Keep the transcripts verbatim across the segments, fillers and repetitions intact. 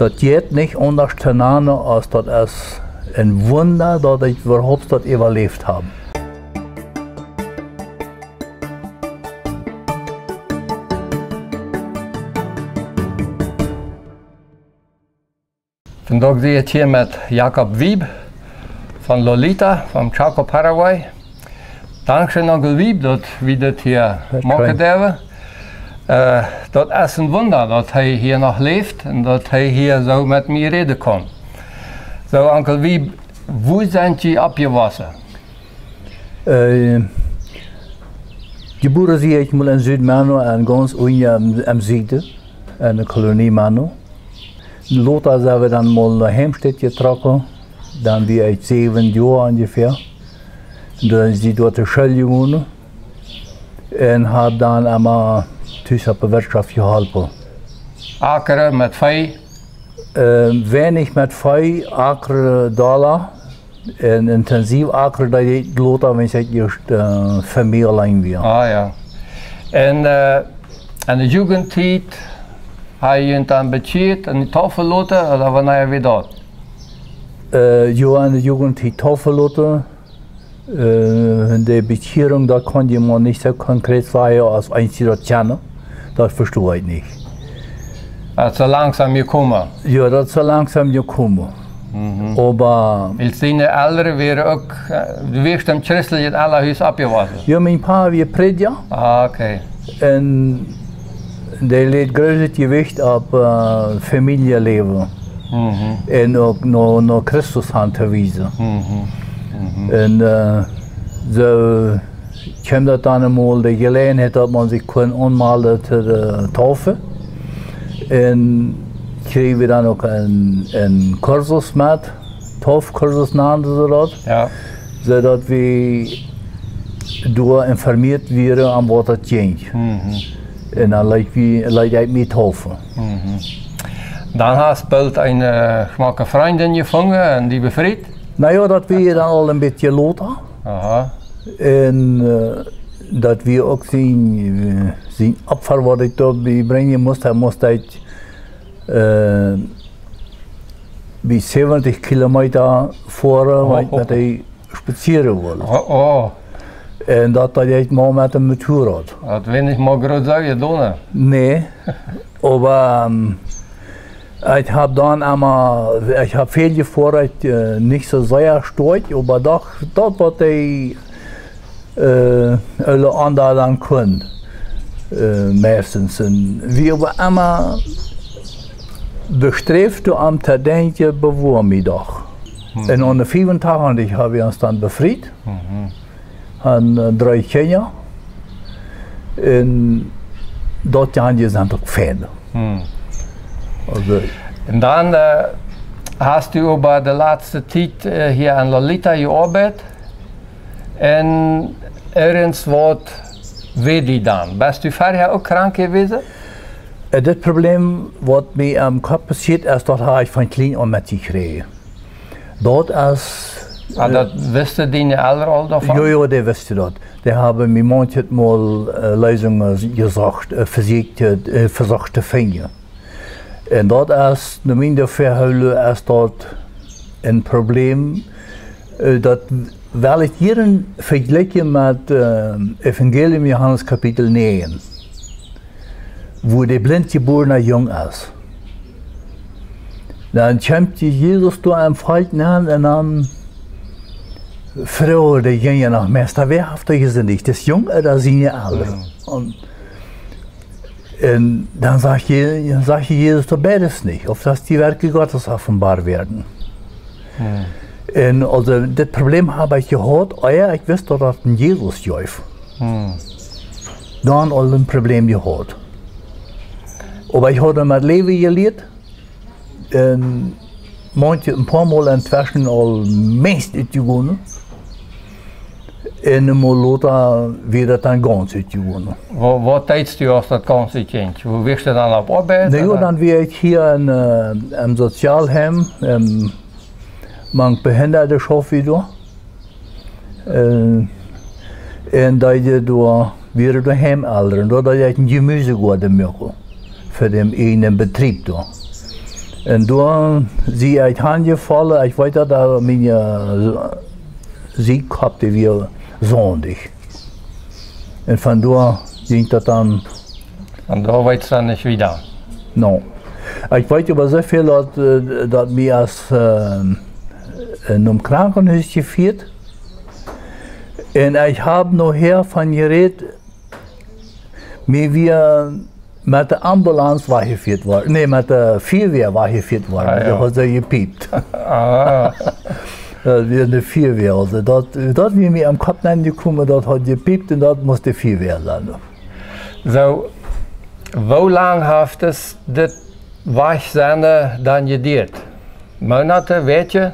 Daut jeit nich aundasch to nanen, aus daut es een Wunda, daut ekj äwahaupt daut äwaläft hab. Vondoag sie ekj hia met Jakob Wiebe von Lolita, vom Chaco Paraguay. Dankscheen, Onkel Wiebe, daut wie dit hia moaken derwen. Äh, daut es een Wunda, daut hee hia noch läft un daut hee hia soo met mie räden kaun. Soo, Onkel Wiebe, wua sent jie oppjewossen? Äh, jebuaren sie ekj mol en Südmano, en gaunz unjen em, em Sieden, en de Kolonie Mano. Lota sent wie dan mol no Helmstedt jetrocken, dan wia ekj säwen Joa onjefäa. Un dan sie ekj doa to School jegonen un hab dan emma tus opp de Wirtschoft jeholpen. Akren met Vee? Äh, weinich met Vee, akren doa. Un intensiv akren deed ekj lota, wan ekj ieescht, äh, fa mie auleen wia. Ah, jo. Un, äh, en de Jugendtiet, hab jie junt dan bekjieet un Taufe loten, ooda wanea wia daut? Äh, jo, en de Jugendtiet Taufe loten. Äh, de Bekjierunk, daut kaun ekj mau nich soo konkret sajen, aus eent, dee daut kjennen. Daut vestonen ekj nich. Daut es soo langsom jekomen? Jo, daut es soo langsom jekomen. Mhm. Oba wiels diene Elren wieren uk, äh, du best em christlichen Elrenhus oppjewossen? Jo, mien Pa wia Prädja. Ah, okay. Un dee läd groot Jewicht opp, äh, Famieljeläwen. Mhm. Un uk no, no Christus han to wiesen. Mhm. Mhm. Un, äh, soo kjeem daut dan eemol de Jeläajenheit, daut maun sikj kunn aunmelden to de Taufe. Un kjrieejen wie dan uk een, een Kursus met, Taufkursus nanden see daut. Jo. Soo daut wie doa informieet wieren, om waut daut jinkj. Mhm. Un dan leet wie, leet ekj mie taufen. Mhm. Dan hast boolt eene, äh, schmocke Frindin jefungen un die befriet? Na jo, daut wia dan aul een bät lota. Aha. Un, äh, daut wia uk sien, äh, sien Opfa, waut ekj doa bie brinjen must. Hee must hee, äh, bie säwentich Kilometa foaren, oh, wiels daut hee spazieren wull. Oh, oh. Un daut deed ekj mau met een Motorrad. Daut wia nich mau groot soo jedonen. Nä. Oba, ähm, ekj hab dan emma, ekj hab väl jefoaren, äh, nich soo sea stoakj, oba doch daut, waut dee, äh, aule aundre dan kunn, äh, meistens. Un wia oba emma besträft, om to denkjen, bewoa mie doch. Mhm. Un aune fiefuntachentich hab wie ons dan befriet. Mhm. Un, äh, dree Kjinja. Un daut Joa, dee sent uk väl. Hm. Aulsoo. Un dan, äh, hast du äwa de latste Tiet, äh, hia aun Lolita jeoabeit. Un irjentwaut wia die dan? Best du verhäa uk krank jewast? Äh, daut Problem, waut mie aum Kopp passieet es, daut hab ekj von kjlien aun metjekjräajen. Daut es, ah, äh, daut wisten diene Elren aul doavon? Jo, jo, dee wisten daut. Dee haben mie maunchmol, äh, Leesungen jesocht, äh, vesieekjt, äh, vesocht to finjen. Un daut es, no mien Dafäahoolen es daut een Problem, äh, daut well ekj hia vejlikjen met, äh, Evangelium Johanes Kapitel näajen, wua de blindjebuarne Jung es. Dan kjemt Jesus doa em Volkj nenn un dan froagen de Jinja no: Meista, wäa haft doa jesindicht, dis Jung ooda siene Elren? Mhm. Un, un dan sajcht Je-, dan sajcht Jesus: Doch beides nich, auf dass die Werke Gottes offenbar werden. Mhm. Un aulsoo, dit Problem hab ekj jehaut, ea ekj wist, daut daut een Jesus jeef. Hm. Dan aul een Problem jehaut. Oba ekj haud met läwen jelieet. Un maunche, een poa Mol entweschen aul meist utjegonen. Un een Mol lota wia daut dan gaunz utjegonen. Wa-, waut deedst du, aus daut gaunz utjinkj? Wua wieescht du dan opp Oabeit, ooda? Na jo, dan wia ekj hia en, äh, em Sozialheim, em mank Behinderte schauft wie doa. Äh, un deed doa, wieren doa Heimelren, doa deed ekj een Jemiesegoaden moaken fa dän eejnen Betrieb doa. Un doa sie ekj hanjefollen, ekj weet daut, daut miene Siedkopp, dee wia saundich. Un von doa jinkj daut dan. Un doa weetst dan nich wieda. No. Ekj weet oba soo väl, daut, äh, daut mie aus, äh, nom Krankenhus jefieet. Un ekj hab nohäa von jerät, mie wia met de Ambulanz wajchjefieet worden. Nä, met de Fiawäa wajchjefieet worden. Ah, jo. Daut haud see jepiept. Ah. Daut wia de Fiawäa. Aulsoo, daut, daut wia mie em Kopp nenjekomen, daut haud jepiept un daut must de Fiawäa sennen. Soo, woo lang haft dit, dit Wajchsennen dan jeduat? Moonate, Wäakje?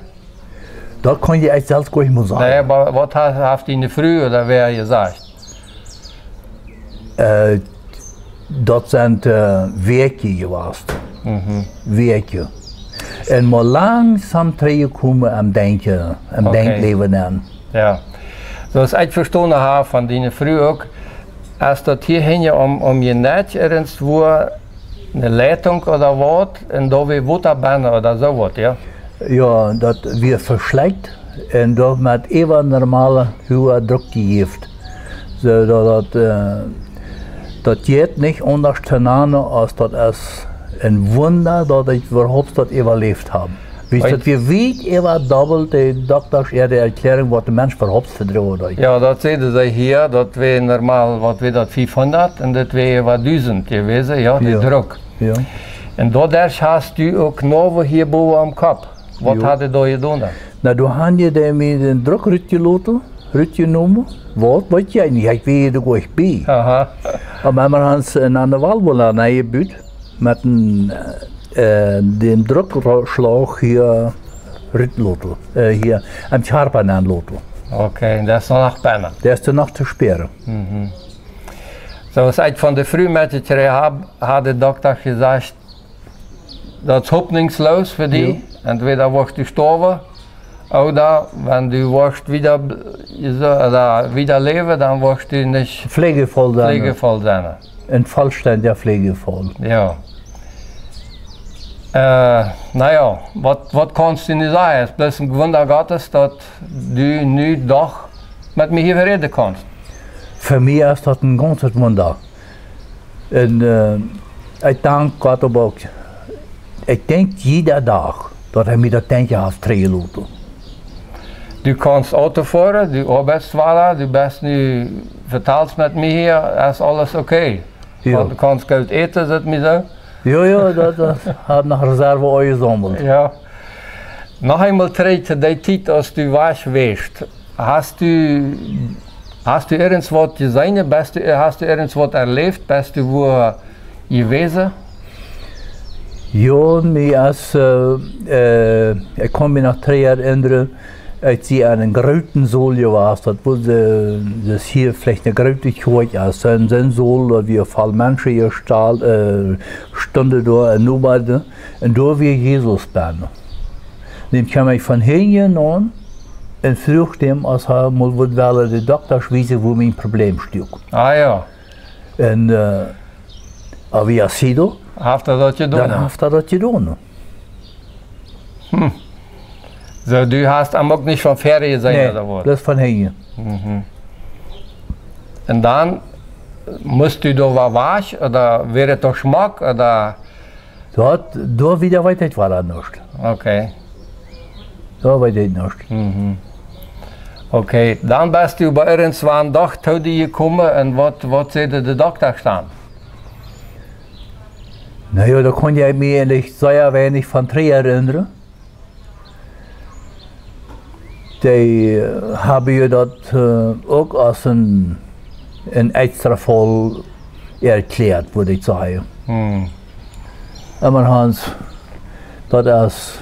Daut kaun ekj selfst goanich mea sajen. Nä, oba waut ha-, haft diene Fru ooda wäa jesajcht? Äh, daut sent, äh, Wäakje jewast. Mhm. Wäakje. Un mau langsom trigjjekomen aum Denkjen, aum Denkjläwen aun. Jo. Soo aus ekj vestonen hab von diene Fru uk, es daut hia hinjen om, om jun Nekj irjentwua ne Leitunk ooda waut, un doa wia Wota bennen ooda soo waut, jo? Jo, daut wia veschlekjt un doamet äwanormale huagen Druck jejäft. Soo daut, daut, äh, daut jeit nich aundasch to nanen, aus daut es een Wunda, daut ekj äwahaupt daut äwaläft hab. Wiels daut wia wiet äwa dobbelt de Doktasch äare Erkjläarunk, waut de Mensch äwahaupt vedroagen deed. Jo, daut säden see hia, daut wia normal, waut wia daut, fiefhundat, un daut wia äwa dusent jewast, jo, de Druck. Jo. Un doaderch hast du uk Noawen hia bowen aum Kopp. Waut hauden dee doa jedonen? Na, doa haben dee mie dän Druck rutjeloten, rutjenomen. Waut, weet ekj nich, ekj wia doa goanich bie. Aha. Oba wie haben, äh, ne Valvula nenjebut met een, äh, dän Druckschlauch hia rutloten, äh, hia aum Kjarpa nenloten. Okay, daut es noch bennen. Daut es noch to spieren. Mhm. Soo aus ekj von de Fru metjekjräajen hab, haud de Dokta jesajcht, daut es hopninjsloos fa die. Jo. Entwäda woascht du stoawen, ooda wan du woascht wieda, soo, ooda wieda läwen, dan woascht du nich Fläajefoll sennen. Fläajefoll sennen. Een vollstendja Fläajefoll. Jo. Äh, na jo, waut, waut kaust du nu sajen? Es bloos een Wunda Gottes, daut du nu doch met mie hia räden kaust. Fa mie es daut een gaunzet Wunda. Un, äh, ekj dank Gott oba uk. Ekj denkj jieda Dach, daut hee mie daut Denkjen haft trigjjeloten. Du kaust Auto foaren, du oabeitst wada, du best nu, vetalst met mie hia, es aules okay? Jo. Du kaust goot äten, sajcht mie soo. Jo, jo, daut, daut haft noch Reserve aunjesaumelt. Jo. Noch eemol trigj to dee Tiet, aus du wajch wieescht. Hast du, hast du irjentwaut jeseenen? Best du, hast du irjentwaut erläft? Best du wua jewast? Jo, mie es, äh, äh, ekj kaun mie noch trigj erinnren, aus ekj en eenen grooten Saul wia, daut wia, äh, daut hia veleicht eene groote Kjoakj es, en soon Saul, daut wia voll Menschen jestalt, äh, stunden doa un oabeiden, un doa wia Jesus bennen. Dan kjeem ekj von hinjen aun un fruach am, aus hee mol wudd wellen de Doktasch wiesen, wua mien Problem stuak. Ah jo. Un, äh, había sido. Haft hee daut jedonen? Dan haft hee daut jedonen. Hm. Soo, du hast am uk nich von väaren jeseenen, ooda waut? Nä, bloos von hinjen. Mhm. Un dan must du doa wajch, ooda wia et doa schmock, ooda? Daut, doa wieda weet ekj wada nuscht. Okay. Doa weet ekj nuscht. Mhm. Okay, dan best du bie irjentwan doch to die jekomen un waut, waut säden de Doktasch dan? Na jo, doa kaun ekj mie eejentlich sea weinich von trigj erinnren. Dee, äh, haben je daut, äh, uk aus een, een extra Faul erkjläat, wudd ekj sajen. Hm. Oba Hans, daut es.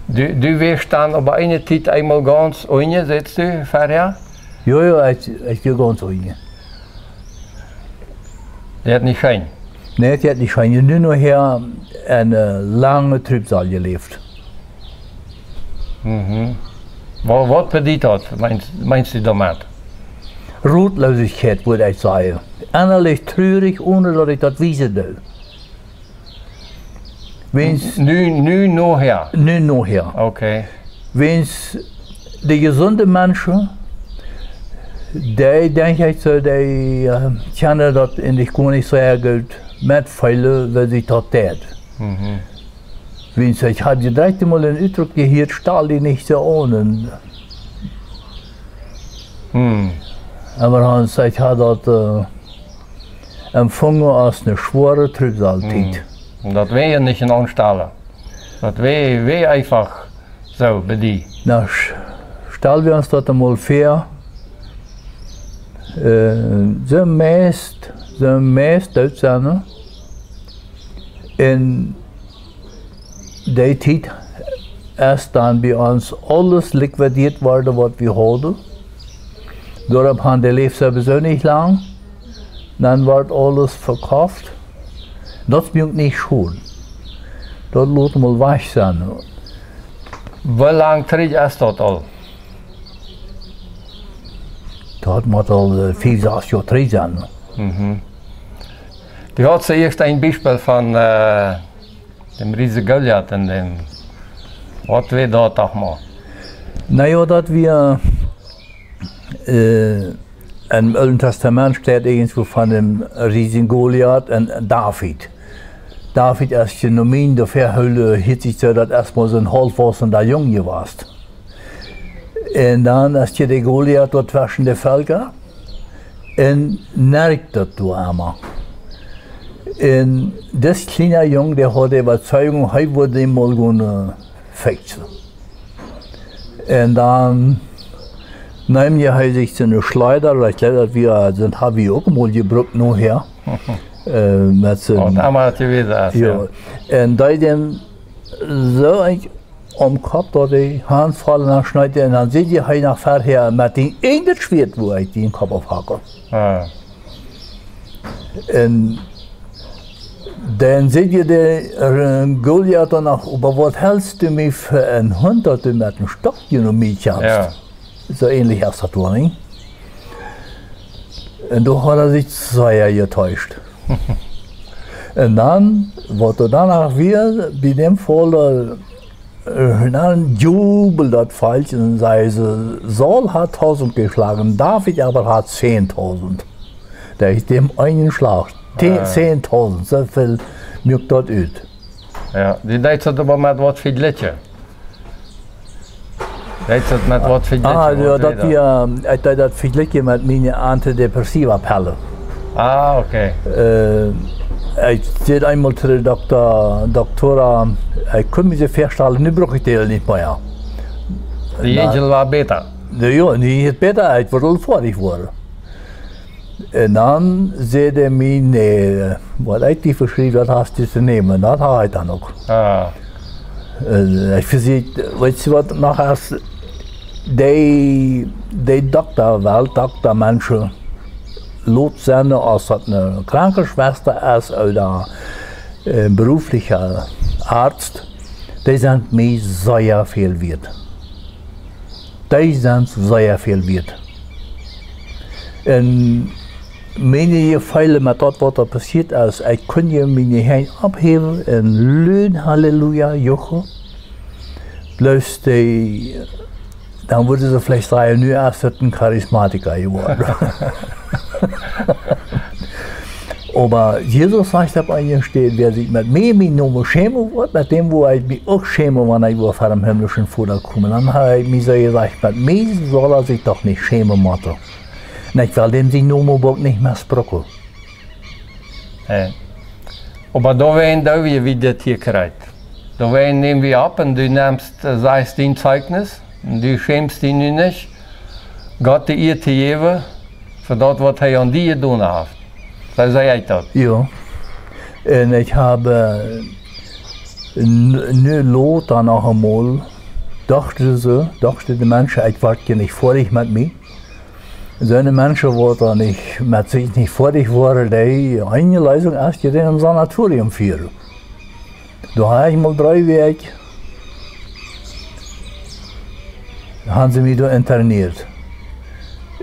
Du, du wieescht dan opp eene Tiet eemol gaunz unjen, sajchst du, Ferja? Jo, jo, ekj, ekj wia gaunz unjen. Daut es nich scheen. Nä, daut es nich scheen. Nu nohäa een, äh, langen Trübsal jeläft. Mhm. Wa-, waut bediet daut, meenst, meenst du doamet? Rotlosigkeit, wudd ekj sajen. Ennalich trurich, onen daut ekj daut wiesen deed. Wiels nu, nu nohäa. Nu nohäa. Okay. Wiels de jesunde Menschen, dee, denkj ekj soo, dee, äh, kjennen daut en sikj goanich sea goot metfeelen, woo sikj daut deit. Mhm. Wiels ekj haud je direkt mol eenen Utdruck jehieet: "Stal die nich soo aun." Un, hm, oba Hans, ekj haud daut, äh, empfungen aus eene schwoare Trübsaltiet. Hm. Daut wia je nich een Aunstalen. Daut wia, wia eefach soo bie die. Na, sch-, stal wie ons daut emol väa. Äh, soo meist, soo meist doot sennen, ne? En dee Tiet es dan bie ons aules liquidieet worden, waut wie hauden. Doaropp hauden dee läft sowieso nich lang. Dan wort aules vekoft. Daut es mie uk nich scheen. Daut lot mol wajch sennen. Woo lang trigj es daut aul? Daut mott aul, äh, fief, sas Joa trigj sennen. Mhm. Du haudst ieescht een Biespel von, äh, däm Riese Goliat un däm, waut wia daut noch mol? Na jo, daut wia, äh, em Oolen Tastament steit irjentwua von däm Riese Goliat un David. David es je no mien Dafäahoolen, hieet sikj soo, daut es mol soo een haulfwaussena Jung jewast. Un dan es je de Goliat doa tweschen de Velkja un nerkt daut doa emma. Un dis kjliena Jung, dee haud de Äwazeigung, hee wudd dän mol gonen, äh, fixen. Un dan neem je hee sikj soone Schleeda, daut Kjleet, daut wie, daut hab wie uk mol jebrukt nohäa. Äh, met soon, waut emma daut jewast es, jo, jo. Un deed dän soo een aum Kopp, daut de Haunt voll aunschneed, un dan säd hee noch verhäa: "Met dien eejnet Schwieet woa ekj die dän Kopp aufhacken." Ah. Un dan säd de, äh, Goliat dan noch: "Oba waut helst du mie fa een Hunt, daut du met een Stock no mie kjemst?" Jo. Soo äanlich es daut woll, nich? Un doa haud hee sikj sea jeteischt. Un dan, waut doa dan noch wia, bie däm Volkj, äh, dan jubeld daut Volkj un säd see: "Saul hat tausend geschlagen, David aber hat zehntausend." Daut es däm eenen Schlach. Zehn, ah, zehntausend, soo väl muak daut ut. Jo, dee deed daut oba met waut fa Jlikje. Deed daut met waut fa Jlikje? Ah, jo, waut daut deed daut? Wia, ekj deed daut vejlikjen met miene antidepressiva Pellen. Ah, okay. Äh, ekj säd eemol to de Dokta, Dokta, ekj kunn mie soo väastalen, nu bruck ekj dee nich mea. De Jinjel wia bäta? Jo, nu es et bäta, ekj wudd aul foadich woaren. Un dan säd hee mie: "Nä, waut ekj die veschriew, daut hast du to nämen." Daut haud ekj dan uk. Ah. Äh, ekj vesäd, weetst du waut, noch aus dee, dee Dokta, Weltdokta, Menschen, lot sennen, aus daut eene Krankenschwester es ooda, äh, beruflicher Arzt, dee sent mie sea väl wieet. Dee sent sea väl wieet. Un miene Jefeelen met daut, waut doa passieet es, ekj kunn je miene Henj opphäwen un lud Halleluja juchen. Bloos dee, dan wudden see veleicht sajen: "Nu es et een Charismatiker jeworden." Oba Jesus sajcht opp eene Städ: "Wäa sikj met mie, mienen Nomen schämen woat, met däm woa ekj mie uk schämen, wan ekj woa ver dän himlischen Voda komen." Dan haud hee mie soo jesajcht: "Met mie saul hee sikj doch nich schämen motten. Un ekj well däm sien Nomen uk nich mesbrucken." Äh, oba doawäajen doo wie, wie dit hia kjrieen. Doawäajen näm wie opp un du nemst, äh, sajchst dien Zeichnis un du schämst die nu nich, Gott de Ea to jäwen fa daut, waut hee aun die jedonen haft. Soo saj ekj daut. Jo. Un ekj hab, äh, n-, nu lota noch eemol, dochten see, dochten de Menschen, ekj wort je nich foadich met mie. Soone Menschen, waut doa nich, met sikj nich foadich woaren, dee eene Leesunk es, je dän em Sanatorium fieren. Doa haud ekj mol dree Wäakj, hauden see mie doa interniert.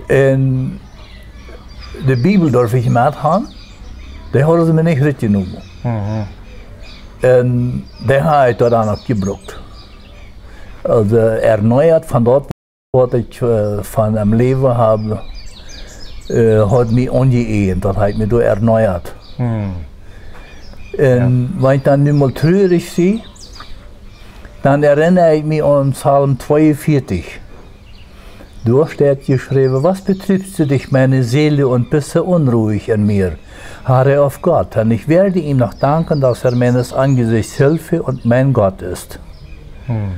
Un de Bibel durf ekj met han, dee hauden see mie nich rutjenomen. Mhm. Un dee haud ekj doa dan uk jebrukt. Aulsoo erneuat von daut, waut ekj, äh, von em Läwen hab, äh, haud mie aunjeeejent, daut haud mie doa erneuat. Hm. Un wan ekj dan nu mol truarich sie, dan erinna ekj mie aun Psalm tweeunvieetich. Doa steit jeschräwen: Was betrübst du dich, meine Seele, und bist so unruhig in mir? Harre auf Gott, denn ich werde ihm noch danken, dass er meines Angesichts Hilfe und mein Gott ist. Hm.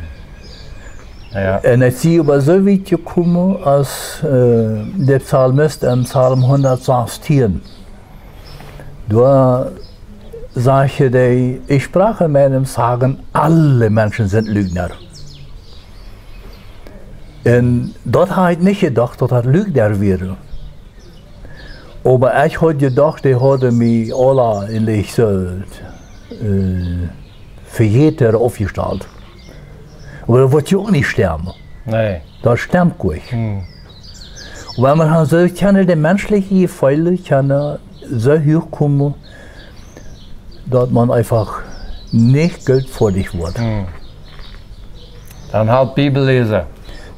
Jo. Un ekj sie oba soo wiet jekomen aus, äh, de Psalmist em Psalm hundat sastieen. Doa sajcht hee: Ich sprach in meinem Sagen, alle Menschen sind Lügner. Un daut haud ekj nich jedocht, daut daut Lügner wieren. Oba ekj haud jedocht, dee hauden mie aula en Licht, äh, vejäten, aufjestalt. Oba daut woat je uk nich stemmen. Nä. Daut stemt nich. Hm. Wan eena dan soo kjennen de menschliche Jefeelen kjennen soo huach komen, daut eena eefach nich goot foadich woat. Hm. Dan halpt Bibel läsen.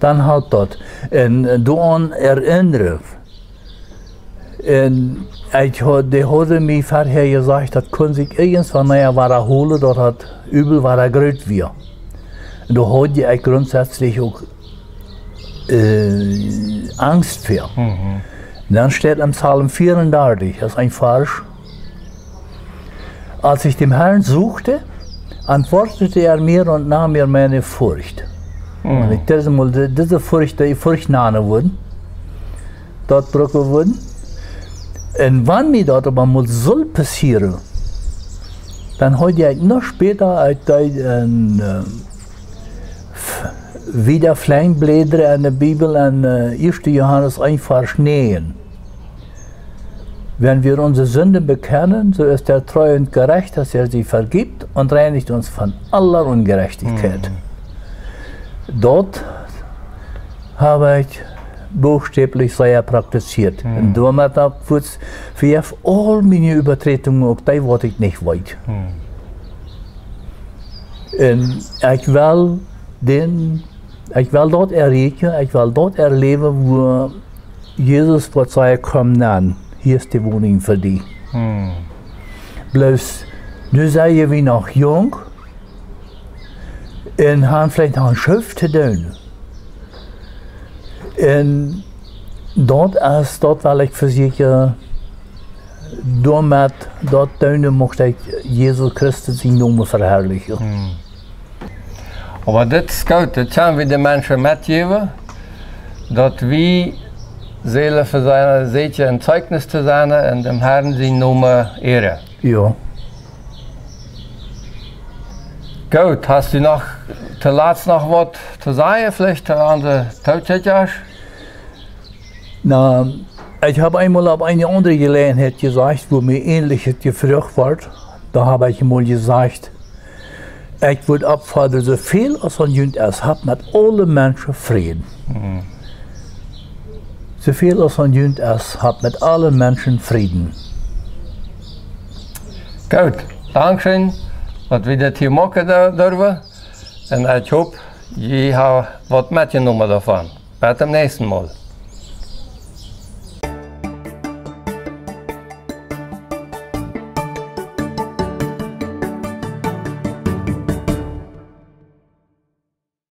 Dan halpt daut. Un, äh, doaraun erinnren. Un ekj haud, dee hauden mie verhäa jesajcht, daut kunn sikj irjentwanea wadaholen, daut daut Übel wada groot wia. Un doa haud ekj grundsätzlich uk, äh, Angst fa. Mhm. Dan steit em Psalm veeaundartich, daut es een Varsch: Als ich dem Herrn suchte, antwortete er mir und nahm mir meine Furcht. Mhm. Wan ekj dise mol, de-, dise Furcht, dee Furcht nanen wudd, daut brucken wudd. Un wan mie daut oba mol sull passieren, dan haud ekj noch späta, aus ekj dan, äh, f-, wieda flink blädren en de Bibel en, äh, ieeschte Johanes een Varsch näajen. Wenn wir unsere Sünden bekennen, so ist er treu und gerecht, dass er sie vergibt und reinigt uns von aller Ungerechtigkeit. Mhm. Daut hab ekj buchstäblich sea praktizieet. Mhm. Un doamet hab ekj fuaz vejeft aul miene Äwaträdungen, uk dee waut ekj nich weet. Mhm. Un ekj well dän, ekj well daut erreichen, ekj well daut erläwen, wua Jesus woat sajen: Komm nenn, hia es de Woninj fa die. Hm. Bloos, nu sent wie noch junk un haben veleicht noch een Schoof to doonen. Un daut es, daut well ekj vesieekjen, doamet, daut doonen, mucht ekj Jesus Christus sienen Nomen veharlichen. Hm. Oba dit es goot, dit kjenn wie de Menschen metjäwen, daut wie sellen fa siene Säkje een Zeijnis to sennen un däm Herrn sienen Nomen ehren. Jo. Goot, hast du noch, toolatst noch waut to sajen, veleicht to onse Tookjikjasch? Na, ekj hab eemol opp eene aundre Jeläajenheit jesajcht, wua mie Äneljet jefroacht wort. Doa hab ekj eemol jesajcht: Ekj wudd oppfodren, soo väl aus aun junt es, habt met aule Menschen Fräd. Mhm. Soo väl aus aun junt es, habt met aule Menschen Fräd. Goot, dankscheen, daut wie dit hia moaken do-, durwen. Un ekj hop, jie haben waut metjenomen doavon. Bat daut näakjste Mol.